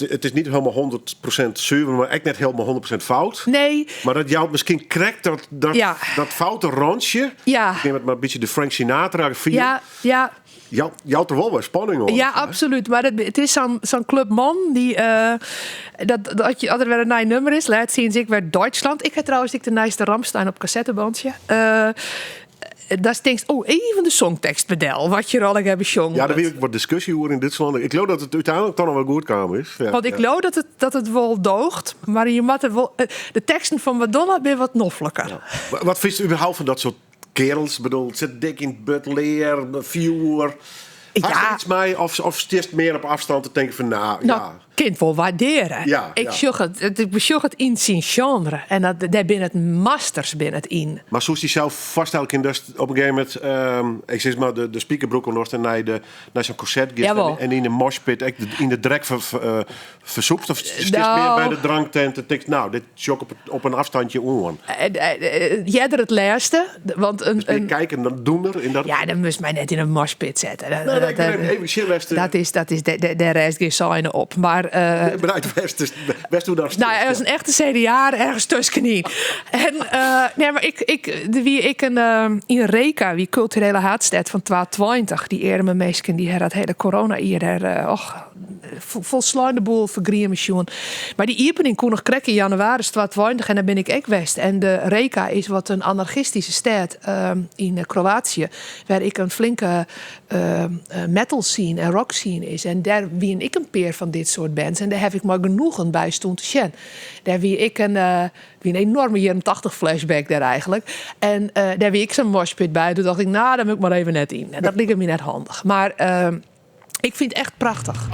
het is niet helemaal 100% zuiver, maar echt net helemaal 100% fout. Nee. Maar dat jou misschien krekt Ja. dat foute randje. Ja. Ik neem het maar een beetje de Frank Sinatra feel. Ja, ja. Jou er wel wat spanning hoor. Ja, absoluut. Maar het is zo'n club man die dat, dat je altijd weer een nieuw nummer is. Laat zien, ik werd Duitsland. Ik had trouwens ik de nieuwste Rammstein op cassettebandje. Daar denk ik, oh, even de songtekst bedel. Wat je al hebben jongen. Ja, daar wil ik wat discussie over in Duitsland. Ik geloof dat het uiteindelijk toch nog wel goed kwam is. Ja, Want ik ja. geloof dat het wel doogt. Maar je moet het wel, de teksten van Madonna zijn wat noffelijker. Ja. Wat vindt u überhaupt van dat soort kerels? Ik bedoel, het zit dik in het bed, leer, vuur. Ja. Had je iets mee of stiert meer op afstand te denken van, nou, Nou, ja. kind wel waarderen. Ja, ik ja. zocht het, het, ik bezocht het in zijn genre. En dat, daar ben het masters binnen het in. Maar zoals die zelf vasthouden in dat op een gegeven moment, ik zeg maar, de spiekerbroek onder en naar naar zo'n corset gaat Jawel. en in de moshpit, echt in de drek versoept. Of steeds Nou. meer bij de dranktent en denkt, nou, dit is ook op een afstandje om. Jij er het laatste, want een, Dus meer een kijken dan doen er in dat. Ja, dan moest mij net in een moshpit zetten. Nee, nee, ik ben even shit West, Dat is, dat is de rest geen sign op. Maar, Ik ben uit West, dus West hoe daar Nou, er was een echte CDA ergens tussenin. En nee, maar ik, ik, de, wie ik een in Reka, wie culturele haatstad van 1220, die eerder mijn meesken, die her dat hele corona hier, och, volslaande boel vergriemen. Maar die opening kon nog krek in januari 1220 en daar ben ik ook west. En de Reka is wat een anarchistische stad in Kroatië, waar ik een flinke metal scene en rock scene is. En daar wie ik een peer van dit soort bands. En daar heb ik maar genoegen bij stond te zien. Daar wie ik wie een enorme jaren 80 flashback daar eigenlijk. En daar wie ik zo'n moshpit bij. Toen dacht ik, nou, daar moet ik maar even net in. En dat ligt me net handig. Maar ik vind het echt prachtig.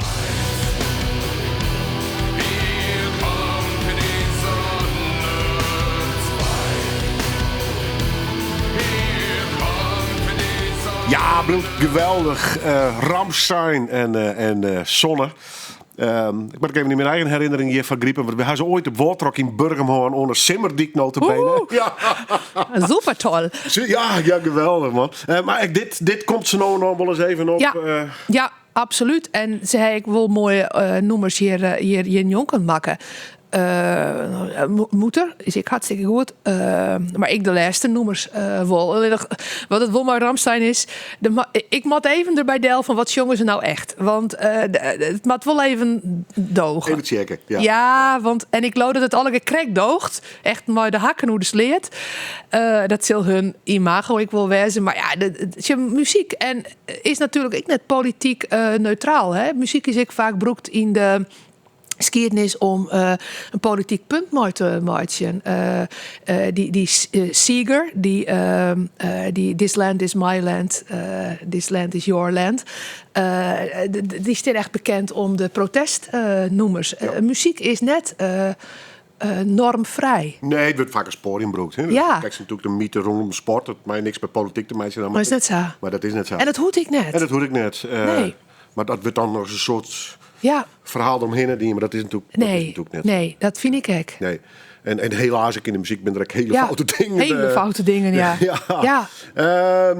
Ja, bloed geweldig. Rammstein en Sonne. Ik moet even niet mijn eigen herinnering hier van griepen. Want we hebben ze ooit op Waterrock in Burgumhoorn onder Simmerdiek nota bene. Oeh. Ja. Super toll. Ja, ja, geweldig man. Maar dit komt ze nou nog wel eens even op. Ja. Ja, absoluut. En ze hebben ik wel mooie nummers hier in Jonken maken. Moeder is ik hartstikke goed. Maar ik de laatste noemers wel. Alleen nog, wat het wel maar Rammstein is, ik moet even erbij deel van wat jongen ze nou echt. Want het moet wel even dogen. Even checken. Ja. Ja, want en ik geloof dat het alle krek doogt. Echt maar de hakken hoe de sleert. Dat zal hun imago ik wil wezen. Maar ja, de muziek en is natuurlijk ook net politiek neutraal. Hè? Muziek is ik vaak broekt in de. skiednis om in polityk punt mei te meitsjen. Dy Seeger, dy dy This land is my land, this land is your land. Dy stean echt bekend om de protestnûmers. Muzyk is net normfrij. Nee, it wurdt faak as poadium brûkt. Hè? Ja. Kijk, natuerlik de mythe rûnom sport, dat mei niks mei polityk te meitsjen. Maar is net sa. Maar dat is net sa. En dat hoecht ek net. En dat hoecht ek net. Nee. Maar dat wurdt dan noch in soart Ja. ferhaal deromhinne dien, mar dat is natuerlik, dat is Nee, natuerlik net. nee, dat fyn ik ek. Nee. En helaas, ek yn de muzyk binne der ek hiele Ja, foute dingen. Hiele foute dingen, ja. Ja. Ja.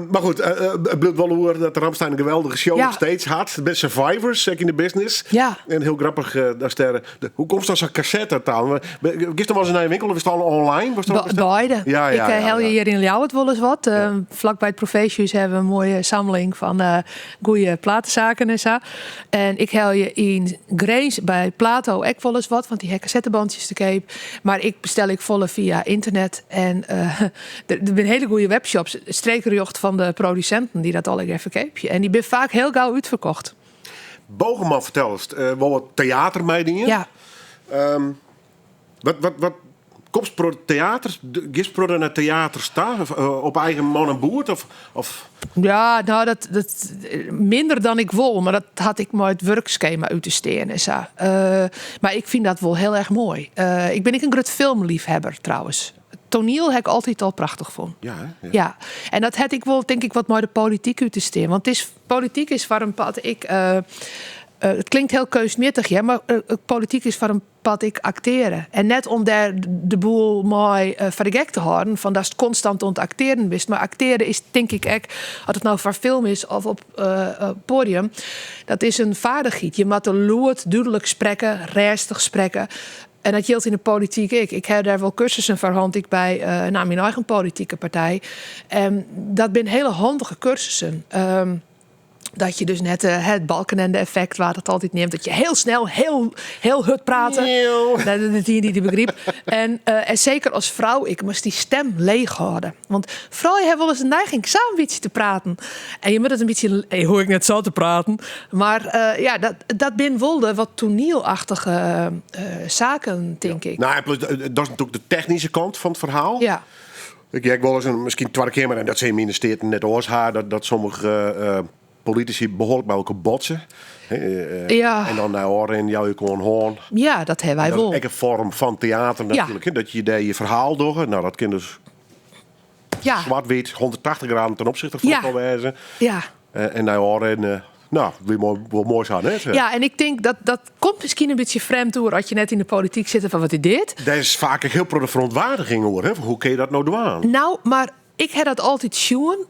Maar goed, it bliuwt wol oer dat Ramstein in geweldige show Ja. nog steeds hat. De Survivors, ek yn de business. Ja. En hiel grappich, dat is der, de, hoe komst oan sa'n kassette ta? Giest dan wolris nei in winkel of is it al online? Was dat besteld? Beide. Ja, ja, Ik ja, helje ja. hjir yn Ljouwert wolris wat. Flakby it provinsjehûs hawwe we in moaie samling fan goede platesaken en sa. En ik helje yn Grins by Plato ek wolris wat, want dy ha kassettebandjes te keap. Mar ik bestel ek folle fia ynternet. En der binne hiele goede webshops, streekrjocht fan de produsinten dy't dat allegear ferkeapje. En dy binne faak hiel gau útferkocht. Bogerman fertelst, wol wat teater meidien. Ja. Wat komst pro teater? Giest pro nei teaters ta? Of op eigen man en boert? Of? Ja, nou, dat minder dan ik wol, mar dat hat ek mei it wurkskema út te stean en sa. Mar ik fyn dat wol hiel erch moai. Ik bin ek in grut filmleafhawwer trouwens. Toaniel ha ik altyd al prachtich fûn. Ja, hè? Ja. Ja. En dat hat ek wol, tink ik, wat mei de polityk út te stean. Want polityk is foar in part ek, it klinkt hiel keunstmjittich, hear, mar polityk is foar in part ek akteare. En net om dêr de boel mei foar de gek te hâlden, fan datst konstant oan it aktearen bist. Mar akteare is, tink ik ek, as it no foar film is of op poadium, dat is in vaardichheid. Je moatte lûd, dúdlik sprekke, rêstich sprekke. En dat jildt yn de polityk ek. Ik ha dêr wol kursussen foar hân, ek by myn eigen politike partij. En dat binne hiele handige kursussen. Dat je dus net het Balkenende-effect, waard dat altyd neamd, dat je hiel snel, hiel, hiel hurd prate. Eeuw. Dat is die die begryp. En seker as frou, ik moast dy stim leech hâlde. Want froulju hawwe wolris in neiging sa in bytsje te praten. En je moatte it in bytsje, hey, hoech ik net sa te praten. Mar ja, dat binne wol de wat toanielachtige saken, tink ik. Nou, en plus, dat is natuerlik de technyske kant fan it ferhaal. Ja. Ik hear wolris in, miskien Twadde Keamer, en dat sil yn de Steaten net oars ha, dat sommige politisy behoarlik mei elkoar botse. Ja. En dan nei ôfrin jou je elkoar in hân. Ja, dat hawwe wy Dat is wol. ek in foarm fan teater Ja. natuerlik, hè, dat je dêr je ferhaal dogge. Nou, dat kin dus Ja. swart-wyt, 180 graden ten opzichte fan Ja. elkoar wêze. Ja. En nei ôfrin, nou, wie moai, wol moai sa, net? Ja, en ik tink dat dat komt miskien in bytsje frjemd oer as je net yn de polityk sitte fan wat is dit? Dêr is faak ek hiel protte ferûntwaardiging oer, hè? Hoe kin je dat no dwaan? Nou, mar ik ha dat altyd sjoen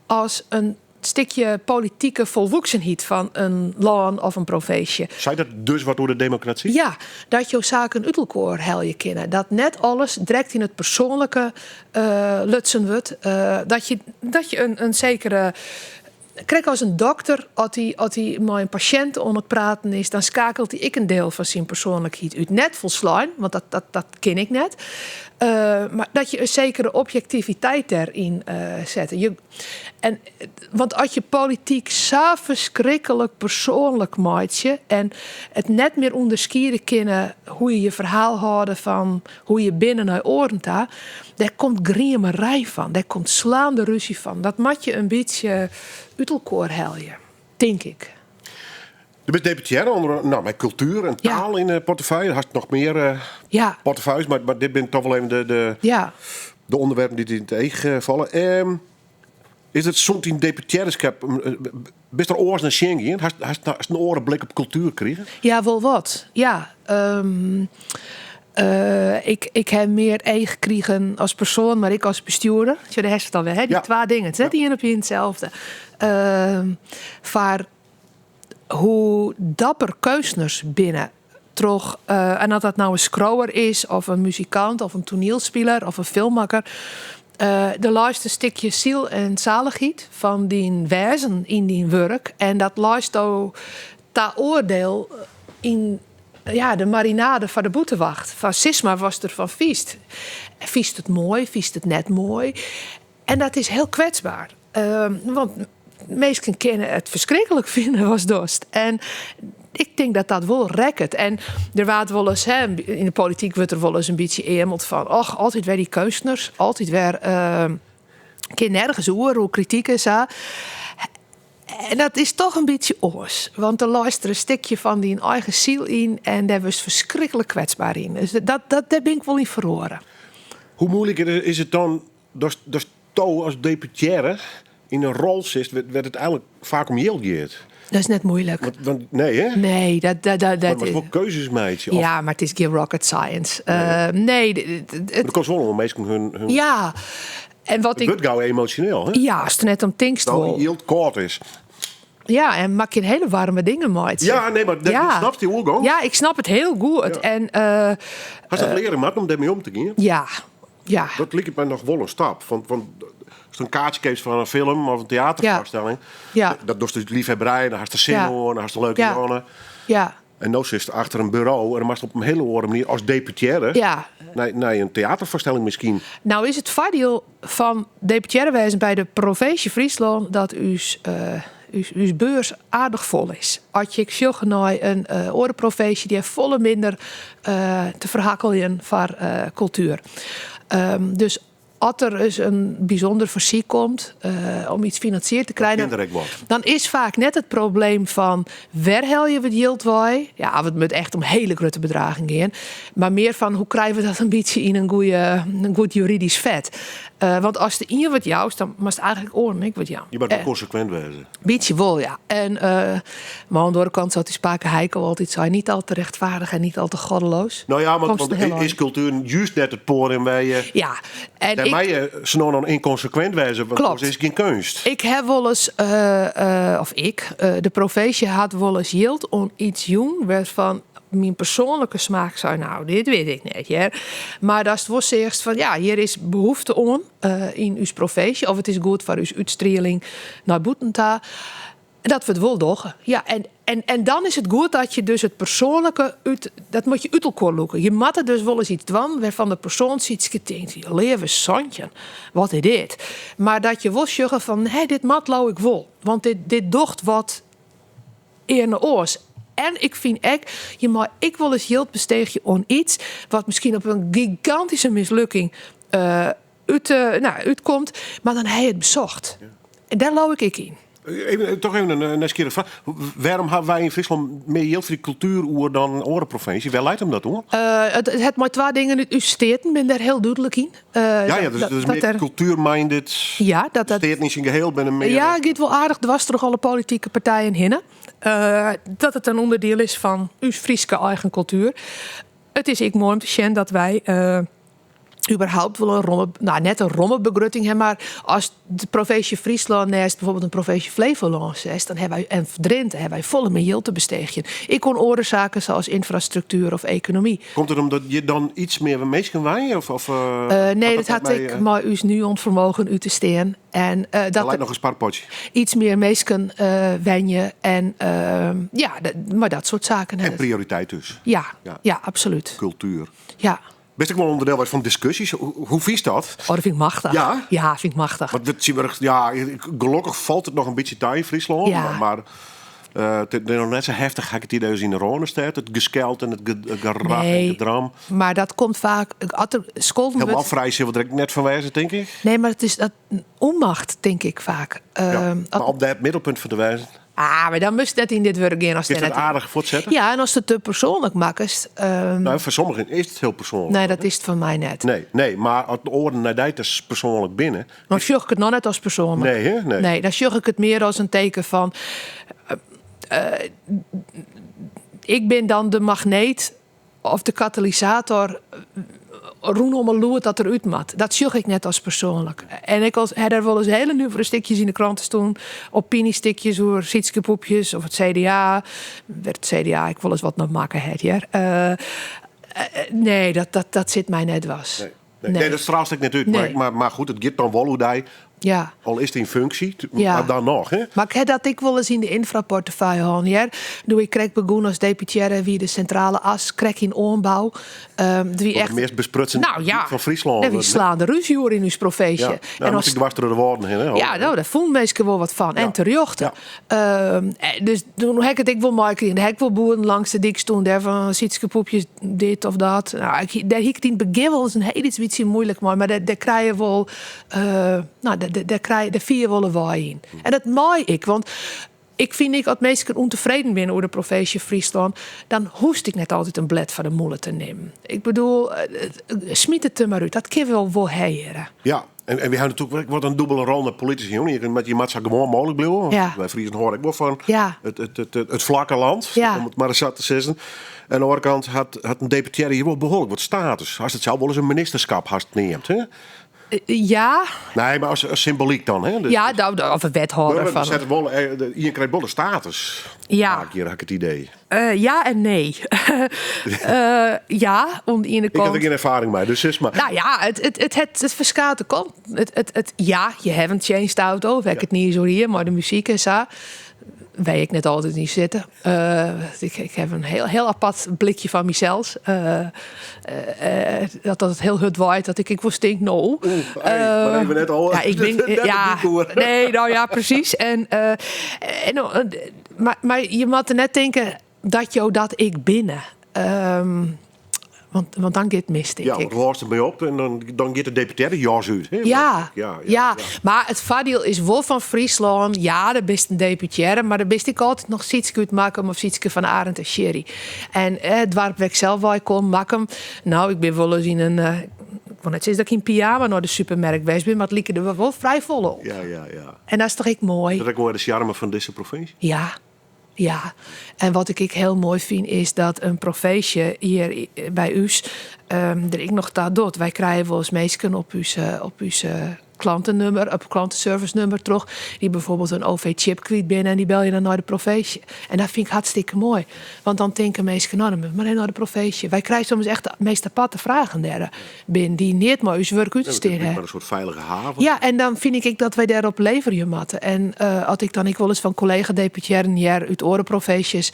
as in stikje politike folwoeksenheid fan in lân of in provinsje. Sei dat dus wat oer de demokrasy? Ja, dat jo saken út elkoar helje kinne. Dat net alles direkt yn it persoanlike lutsen wurdt. Dat je, dat je in sekere... Krekt as in dokter, as hy mei in pasjint oan it praten is, dan skakelt hy ek in diel fan syn persoanlikheid út. Net folslein, want dat kin ik net. Mar dat je in sekere objektiviteit dêryn sette. Want as je polityk sa ferskriklik persoanlik meitsje en it net mear ûnderskiede kinne hoe je je ferhaal hâlde fan hoe je binne nei oaren ta, dêr komt griemerij fan, dêr komt slaande rúzje fan. Dat moat je in bytsje út elkoar helje, tink ik. Do bist deputearre ûnder, nou, mei kultuer en Ja. taal yn de portefeuille. Hast noch mear Ja. portefeuilles, mar dit binne toch wol even Ja. de ûnderwerpen dy't yn it each falle. Is it sûnt dyn deputearreskip, bist der oars nei sjen gien? Hast in oare blik op kultuer krigen? Ja, wol wat. Ja. Ik ha mear each krigen as persoan, mar ek as bestjoerder. Sjoch, dêr hast it alwer, hè? Dy Ja. twa dingen. It is net Ja. ien op ien itselde. Foar hoe dapper keunstners binne troch, en as dat no in skriuwer is, of in muzikant, of in toanielspiler, of in filmmakker, der leist in stikje siel en salichheid fan dyn wêzen yn dyn wurk. En dat leisto ta oardiel yn, ja, de marinade foar de bûtenwacht. Fan sis mar watst derfan fynst. Fynst it moai, fynst it net moai. En dat is hiel kwetsber. Want minsken kinne it ferskriklik fine watst dochst. En Ik tink dat dat wol rekket. En der waard wolris, hè, yn de polityk wurdt der wolris in bytsje eameld fan, och, altyd wer dy keunstners, altyd wer, uh, kin nergens oer, oer krityk en sa. En dat is toch in bytsje oars. Want der leist der in stikje fan dyn eigen siel yn en dêr wurdst ferskriklik kwetsber yn. Dus dat, dat, dêr bin ik wol yn feroare. Hoe moeilijk is it dan datsto as deputearre yn in rol sitst wêr't it eigenlik faak om jild giet? Dat is net muoilik. Want, nee, hè? Nee, dat, dat, dat, dat is wol keuzes meitsje. Ja, mar it is gjin rocket science. Nee, uh, nee it kost wol om minsken hun, hun. Ja. En wat it wurdt gau emosjoneel, hè? Ja, ast der net om tinkst wol. Jild koart is. Ja, en mar kin hiele waarme dingen meitsje. Ja, nee, mar ja. snapst dy oergong? Ja, ik snap it hiel goed. Ja. En, uh, Hast dat leare moatten om dêrmei om te gean? Ja, ja. Dat liket my noch wol in stap. Want, want ast in kaartsje keapest foar in film of in teaterfoarstelling, ja. dat dochst út leafhebberij, dan hast der sin oan, dan hast in leuke ja. jonge. Ja. En no sitst achter in buro en dan moatst op in hiele oare manier as deputearre ja. nei, nei in teaterfoarstelling miskien. Nou is it foardiel fan deputearre wêzen by de provinsje Fryslân dat ús, uh, ús, ús beurs aardich fol is. As je sjogge nei in uh, oare provinsje dy hat folle minder uh, te ferhakkeljen foar uh, kultuer. Um, dus as der ris in bysûnder fersyk komt uh, om iets finansierd te krijen, dan is faak net it probleem fan wêr helje we it jild wei? Ja, it moat echt om hiele grutte bedraggen gean. Mar mear fan hoe krije we dat in bytsje yn in, goeie, in goed juridysk fet? Uh, want ast de ien wat joust, dan moatst eigenlik oaren ek wat jaan. Je moat wol konsekwint wêze. Bytsje wol, ja. En, uh, mar oan de oare kant sa't ús pake Heiko altyd sei, niet al te rechtvaardig en niet al te goddeloos. Nou ja, want, want is kultuer juist net it poadium wêr je... Ja. En Dêr mei je sa no en dan ynkonsekwint wêze, want oars is gjin keunst. Ik ha wolris, uh, of ik, uh, de provinsje hat wolris jild oan iets jûn wêrfan myn persoanlike smaak sei, nou, dit wit ik net, hear. Mar datst wol seachst fan, ja, hjir is behoefte oan uh, yn ús provinsje, of it is goed foar ús útstrieling nei bûten ta. Dat we it wol dogge. Ja, en, en, en dan is it goed dat je dus it persoanlike út, dat moatte je út elkoar lûke. Je moatte dus wolris iets dwaan wêrfan de persoan Sietske tinkt, leave santjin, wat is dit? Mar dat je wol sjogge fan, hé, dit moat leau ik wol. Want dit, dit docht wat earne oars. En ik fyn ek, je mei ek wolris jild besteegje oan iets wat miskien op in gigantyske mislukking uh, út, uh, nou, útkomt, mar dan ha je it besocht. Ja. En dêr leau ik ek yn. Even, toch even in nijsgjirrige fraach. Wêrom hawwe wy yn Fryslân mear jild foar dy kultuer oer dan oare provinsjes? Wêr leit him dat oan? Uh, it, it hat mei twa dingen út ús steaten binne dêr hiel dúdlik yn. Uh, ja, ja, dus, dus mear der, kultuerminded. Ja, dat, dat, steaten yn syn geheel binne mear. Ja, it giet wol aardich dwers troch alle politike partijen hinne. Uh, dat it in ûnderdiel is fan ús Fryske eigen kultuer. It is ek moai om te sjen dat wy uh, überhaupt wol in romme, nou net in romme begrutting ha, mar as de provinsje Fryslân neist bijvoorbeeld in provinsje Flevolân setst, dan hawwe wy en Drinte hawwe wy folle mear jild te besteegjen. Ek oan oare saken sa as ynfrastruktuer of ekonomy. Komt it omdat hjir dan iets mear minsken wenje? Of, of, uh, nee, dat hat ek mei ús Nuon-fermogen út te stean. En, uh, dat leit noch in sparpotsje. Iets mear minsken uh, wenje en ja, mar dat soart saken. En prioriteit dus. Ja, ja. ja absolút. Kultuer. Ja. Bist ek wol ûnderdiel fan diskusjes? Hoe fynst dat? Oh, dat fyn ik machtich. Ja? Ja, fyn ik machtich. Want dat ja, gelokkich falt it noch in bytsje ta yn Fryslân. Ja. Mar, mar uh, it is noch net sa heftich, ha ik it idee, as yn de Rânestêd. It geskeld en it gerach nee, en gedram. Mar dat komt faak... As der skolden Hielendal wurdt... frij sil we der ek net fan wêze, tink ik. Nee, mar it is dat ûnmacht, tink ik faak. Ja, Uh, mar om dêr it middelpunt fan te wêzen. Ah, mar dan moatst net yn dit wurk gean. As Is dat aardich fuortsette? Ja, en ast it te persoanlik makkest. Um, nou, foar sommigen is it hiel persoanlik. Nee, dat is it foar my net. Nee, nee, mar as de oaren nei dy te persoanlik binne. Dan sjoch ik it noch net as persoanlik. Nee, hè? Nee. nee, dan sjoch ik it mear as in teken fan. Uh, uh, ik bin dan de magneet of de katalysator rûnom in lûd dat derút moat. Dat sjoch ik net as persoanlik. En ik ha der wolris hiele nuvere stikjes yn de krante stien, opinystikjes oer Sietske Poepjes of it CDA. Wêr't it CDA ek wolris wat noch makke hat, hear. Uh, nee, dat, dat, dat sit my net dwers. Nee. Nee. Nee, dat straalst ek net út. Nee. Mar, mar, mar goed, it giet dan wol oer dy. Ja. Al is it yn funksje, Ja. mar dan noch. Hè? Mar ik ha dat ek wolris yn de ynfraportefeuille hân, hear. Doe ik krekt begûn as deputearre wie de Sintrale As krekt yn oanbou. Um, wie echt de meast besprutsen nou, ja, fan Fryslân. Der wie slaande rúzje oer yn ús provinsje. Ja, nou, en as ik dwars troch de Wâlden hinne. Ja, nou, dêr fûnen minsken wol wat fan. En terjochte. Ja. Um, dus doe ha ik it ek wol meikrigen. Dêr ha ik wol boeren langs de dyk stien. Dêr fan Sietske Poepjes dit of dat. Nou, ik, dêr hie ik it yn it begjin wol ris in hiel lyts bytsje muoilik mei. Mar dêr, dêr krije je wol, uh, nou, dêr, dêr, krije, dêr fine je wol in wei yn. En dat mei ik, want ik fyn ek as minsken ûntefreden binne oer de provinsje Fryslân, dan hoechst ek net altyd in blêd foar de mûle te nimmen. Ik bedoel, smyt it der mar út. Dat kinne we wol hearre. Ja, en wy hawwe natuerlik wat in dûbele rol nei politisy. Je moatte sa gewoan mooglik bliuwe. Ja. Wy Friezen hâlde ek wol fan ja. it flakke land, ja. om it mar sa te sizzen. Oan de oare kant hat in deputearre hjir wol behoarlik wat status. Hast it sels wolris in ministerskap hast neamd, hè? Ja. Nee, mar as, as symbolyk dan, hè? Dus, ja, nou, of in wethâlder fan. Zet wol, ien krijt wol de status. Ja. Faak hjir ha ik it idee. Uh, ja en nee. uh, ja, oan de iene kant. Ik ha der gjin erfaring mei, dus sis mar. Nou ja, it ferskate kanten. Ja, je hawwe in tsjinstauto, wêr't ik it niis oer hie, mei de muzyk en sa. Wêr't ik net altyd yn sitte. Uh, ik ha in hiel, hiel apart blikje fan mysels. Uh, uh, dat dat it hiel hurd waait, dat ik ek wol tink, no. Oeh, hey, mar even net al. Ja, ik bin, ja, nee, nou ja, presys. En, mar je moatte net tinke dat jo dat ek binne. Um, want dan giet it mis, tink ja, ik. Ja, want hâldst dermei op en dan giet de deputearre jas út. Ja, ja, ja, ja. Mar it foardiel is wol fan Fryslân. Ja, do bist in deputearre, mar do bist ek altyd noch Sietske út Makkum of Sietske fan Arend en Sherry. En it doarp wêr't ik sels wei kom, Makkum. Nou, ik bin wolris yn in. Ik wol net sizze dat ik yn pyjama nei de supermerk west bin, mar it like der wol frij folle op. Ja, ja, ja. En dat is toch ek moai? Is dat ek wol de sjarme fan dizze provinsje? Ja, ja. En wat ik ek hiel moai fyn is dat in provinsje hjir by ús um, der ek noch ta docht. Wy krije wolris minsken op ús klantennummer, op klanteservicenummer troch, dy't bijvoorbeeld in OV-chip kwyt binne en dy belje dan nei de provinsje. En dat fyn ik hartstikke moai. Want dan tinke minsken, nou, dan moat ik mar even nei de provinsje. Wy krije soms echt de meast aparte fragen dêr binnen, dy't neat mei ús wurk út te stean hawwe. Mar in soart feilige haven. Ja, en dan fyn ik ek dat wy dêrop leverje moatte. En as ik dan ek wolris fan kollega-deputearren hear út oare provinsjes,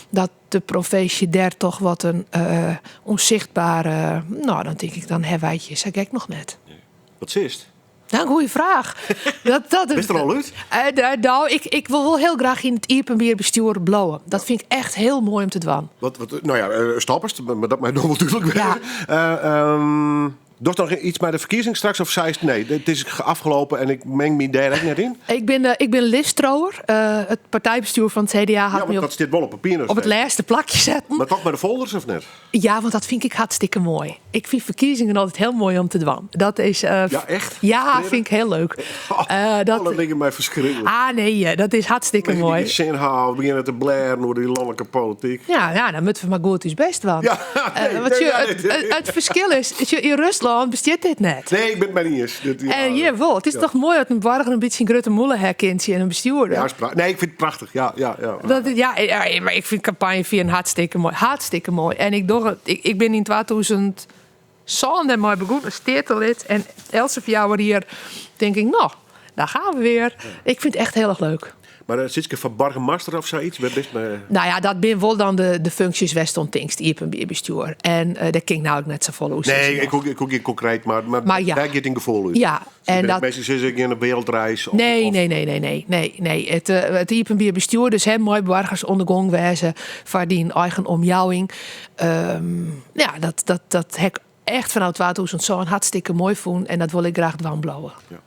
dat de provinsje dêr toch wat in uh, ûnsichtbere, nou, dan tink ik, dan hawwe wy it hjir sa gek noch net. Wat sitst? Nou, goede fraach. Dat, Bist der al út? Nou, ik wol wol hiel graach yn it iepenbier bestjoer bliuwe. Dat fyn ik echt hiel moai om te dwaan. Wat, nou ja, stappest, mar dat mei noch wol dúdlik wêze. Ja. Dochst noch iets mei de ferkiezings straks of seist nee, it is ôflopen en ik ming my dêr ek net yn? Ik bin listtrouwer. It partijbestjoer fan it CDA hat Ja, my want dat stiet wol op papier op it lêste plakje setten. Mar toch mei de folders of net? Ja, want dat fyn ik hartstikke moai. Ik fyn ferkiezingen altyd hiel moai om te dwaan. Dat is, Ja, echt? Ja, fyn ik hiel leuk. Oh, dat, dat liket my ferskriklik. Ah, nee, dat is hartstikke moai. Die sin halen, begjinne te blêren oer dy lanlike polityk. Ja, ja, dan moatte we mar goed ús bêst dwaan. Ja, nee, want nee, je, ja, nee, it ferskil is, yn Ruslân bestiet dit net. Nee, ik bin it mei iens. Dit, ja, En hjir wol. It is ja. toch moai dat in boarger in bytsje in grutte mûle ha kin tsjin in bestjoerder. Ja, is nee, ik fyn it prachtich. Ja. Dat, ja, ja, mar ik fyn kampanje fieren hartstikke moai. Hartstikke moai. En ik doch it, ik bin yn 2007 dêrmei begûn as steatelid. En eltse 4 jier tink ik, nou, daar gaan we weer. Ik fyn it echt hiel erch leuk. Mar uh, Sietske fan boargemaster of sayts? Wêr bist mei? Nou ja, dat binne wol dan de funksjes wêr'tst oan tinkst, iepenbier bestjoer. En dêr kin ik nou ek net safolle oer Nee, sizze ik noch. hoech gjin konkreet, mar Mar ja. dêr giet dyn gefoel út. Ja, en en dat- Minsken sizze ik gean op wereldreis. Of, Nee, of- nee. It iepenbier bestjoer, dus hè, mei boargers oan de gong wêze foar dyn eigen omjouwing. Ja, dat ha ik echt fanôf 2007 hartstikke moai fûn en dat wol ik graach dwaan bliuwe. Ja.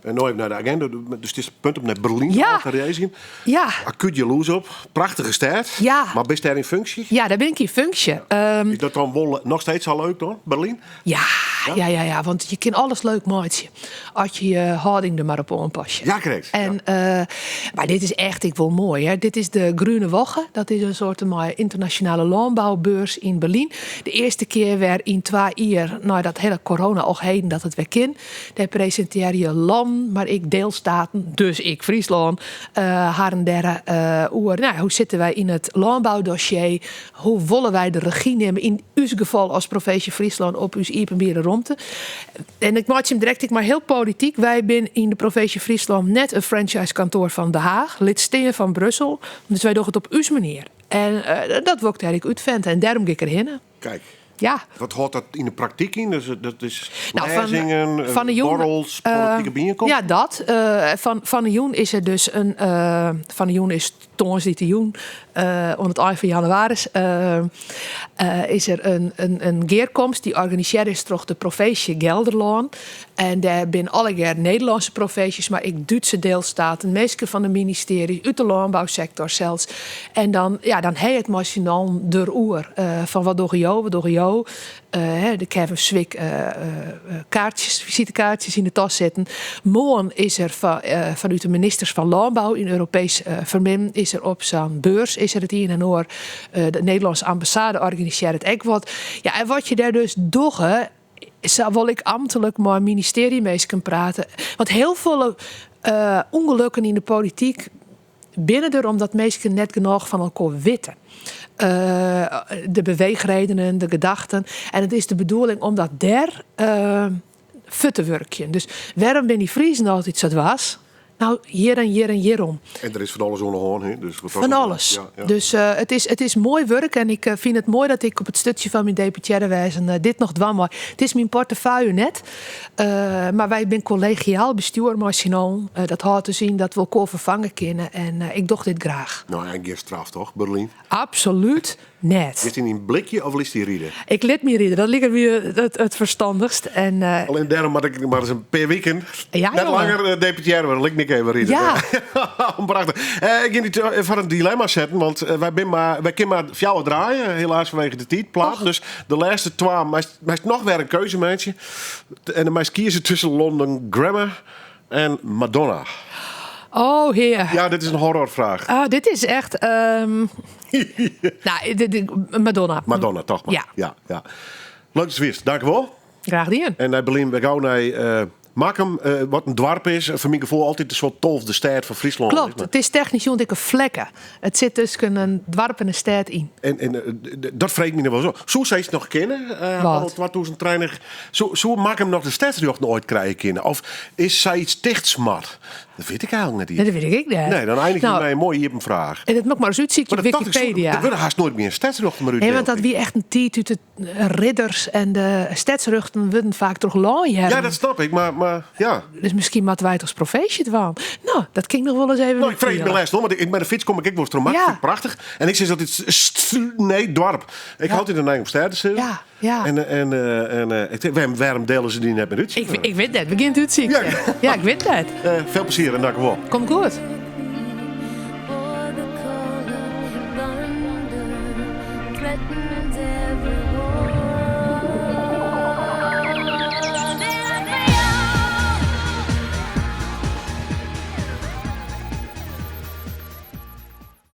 En no even nei de agenda. Dus it is punt om nei Berlyn Ja. te reizgjen. Ja. Akút jaloers op. Prachtige stêd. Ja. Mar bist dêr yn funksje? Ja, dêr bin ik yn funksje. Is dat dan wol noch steeds sa leuk dan, Berlyn? Ja, want je kin alles leuk meitsje. As je je hâlding der mar op oanpasse. Ja, krekt. En, mar dit is echt ek wol moai. Hè? Dit is de Grüne Woche. Dat is in soarte mei ynternasjonale lânboubeurs yn Berlyn. De earste kear wer yn 2 jier, nei dat hiele corona-och heden, dat it wer kin. Dêr presintearje lannen. lannen, mar ek deelstaten, dus ek Fryslân, harren dêr oer, nou, hoe sitte wy yn it lânboudossier, hoe wolle wy de regy nimme, yn ús gefal as provinsje Fryslân, op ús iepenbiere romte. En ik meitsje him direkt ek mar hiel polityk. Wy binne yn de provinsje Fryslân net in franchisekantoar fan De Haach, lit stean fan Brussel. Dus wy dogge it op ús manier. En dat wol ik dêr ek útfine en dêrom gean ik derhinne. Kijk. Ja. Wat hâldt dat yn de praktyk yn? Dus dat is Nou, lêzingen, fan de jûn, borrels, politike byienkomsten? Ja, dat. Fan de jûn is er dus in. Fan de jûn is tongersdeitejûn, oan it ein fan jannewaris, is er in gearkomst dy't organisearre is troch de provinsje Gelderlân. En dêr binne allegear Nederlânske provinsjes, mar ek Dútse deelstaten, minsken fan de ministearjes, út de lânbousektor sels. En dan, ja, dan ha je it mei syn allen deroer. Fan wat dogge jo, wat dogge jo? De Kevin Swik kaartsjes, visitekaartsjes yn de tas sitten. Moarn is er fanút de ministers fan Lânbou yn Europees fermidden is er op sa'n beurs, is er it ien en oar. De Nederlânske ambassade organisearret ek wat. Ja, en wat je dêr dus dogge, sa wol ik amtlik mei ministearjeminsken prate. Want hiel folle ûngelokken yn de polityk binne der omdat minsken net genôch fan elkoar witte. De beweechredenen, de gedachten. En it is de bedoeling om dat dêr fuort te wurkjen. Dus wêrom binne dy Friezen altyd sa dwers? Nou, hjir en hjir en hjirom. En der is fan alles oan de hân, hè? Dus wat Fan alles. Ja, ja. Dus it is moai wurk en ik fyn it moai dat ik op it sturtsje fan myn deputearre wêzen dit noch dwaan mei. It is myn portefeuille net, mar wy binne kollegiaal bestjoer mei syn allen. Dat hâldt dus yn dat we elkoar ferfange kinne en ik doch dit graach. Nou, en gjin straf toch, Berlyn? Absolút net. Giest yn dyn blikje of litst dy ride? Ik lit my ride, dat liket my it ferstannichst. En, Allinnich dêrom moat ik mar ris in pear wiken Ja, net jonge. langer deputearre wurde. Lit my even ride. Ja. Prachtich. Ik gean dy foar in dilemma setten, want wy binne mar, wy kinne mar fjouwer draaie, helaas fanwege de tiid. Plaat. Och. Dus de lêste twa meist noch wer in keuze meitsje. En dan meist kieze tusken London Grammar en Madonna. Oh, hear. Ja, dit is in horrorfraach. Ah, dit is echt. Nou, dit, Madonna. Madonna, toch mar. Ja. Ja, ja. Leuk dat wiest. Dankjewol. Graach dien. En nei Berlyn, wy gau nei Makkum, wat in doarp is. Foar myn gefoel altyd in soart tolfde stêd fan Fryslân. Klopt, it is technysk sjoen ek in flekke. It sit tusken in doarp en in stêd yn. En dat freegje ik my noch wol ris ôf. Soe se noch kinne, Wat? anno 2030? Soe Makkum noch de stedsrjochten oait krije kinne? Of is sayts tichtsmard? Dat wit ik eigenlik net. Nee, dat wit ik ek net. Nee, dan einigje Nou, mei in moaie iepen fraach. En dat moat ik mar ris útsykje Maar op dat dacht ik, Wikipedia. Der wurde hast noait mear stedsrjochten mear Nee, want útdield. dat wie echt in tiid út de ridders en de stedsrjochten wurden faak troch lânhearen. Ja, dat snap ik, mar ja. Dus miskien moatte wy it as provinsje dwaan. Nou, dat kin ik noch wol ris even Nou, ik freegje my útfielen. lêsten om, want mei de fyts kom ik ek wolris troch Makkum. Ja. Vind ik prachtich. En ik sis altyd nee, doarp. Ik hâld altyd in eigen op stêd te sizzen. Ja, ja. En ik tink, wêrom diele se dy net mear út? Ik wit net, we gean it útsykjen. Ja. Ja, ik wit net. Veel plezier en dank u wol. Komt goed. For the call of thunder threatens every